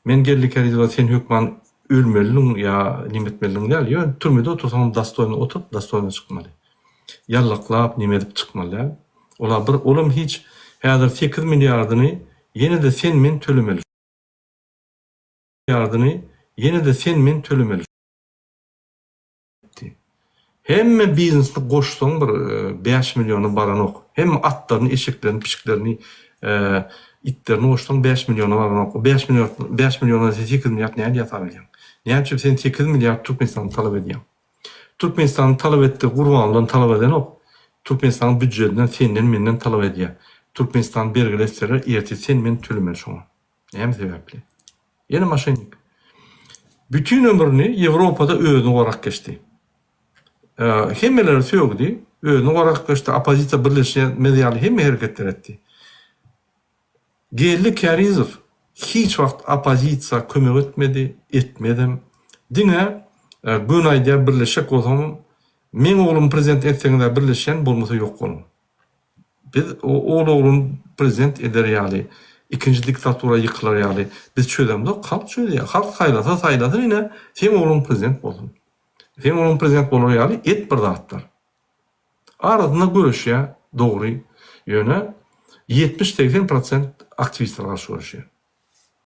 Men Geldi Kärizowa sen hökman ölmelidiň ýa neme etmelidiň däl. Ýöne türmede otursaňam dostoýno oturyp, dostoýno çykmaly. Ýallaklap neme edip çykmaly däl. Ola bir olam hiç häzir sekiz milliardyny ýene-de sen men tölemeli. Milliardyny ýene-de sen men tölemeli. Etdi. Hemme biznesini goşsaň bir bäş milliona baranok. Hemme atlaryny, eşeklerini, pişiklerini, itlerini goşsaň bäş milliona baranok. O bäş milliard, bäş milliona sen sekiz milliard nädip ýasap bilýäň? Näme üçin sen sekiz milliard Türkmenistany talap edýäň? Türkmenistany talap etdi, Gurbangulydan talap edenok. Türkmenistanyň býujetinden senden, menden talap edýär. Türkmenistany bergili etseler, ertir sen, men tölemeli şoňa. Näme sebäpli? Ýene moşennik. Bütin ömrüni Ýewropada özüni gorap geçdi. Hemmeleri sögdi, özüni gorap geçdi, oppozisiýa birleşmez ýaly hemme hereketleri etdi. Geldi Kärizow hiç wagt oppozisiýa kömek etmedi, etmezem. Diňe göni aýdýar birleşjek bolsaň, meň oglumy prezident etseňiz-ä birleşýän, bolmasa ýok boluň. Biz ol ogluny prezident eder ýaly, ikinji diktatura ýykylar ýaly biz çözemzok, halk çözýär. Halk saýlasa saýlasyn ine, seň ogluň prezident bolsun. Seň ogluň prezident bolar ýaly et bir zatlar. Arasynda göreşýär, dogry. Ýöne 70-80 prosent aktiwistler garşy göreşýär.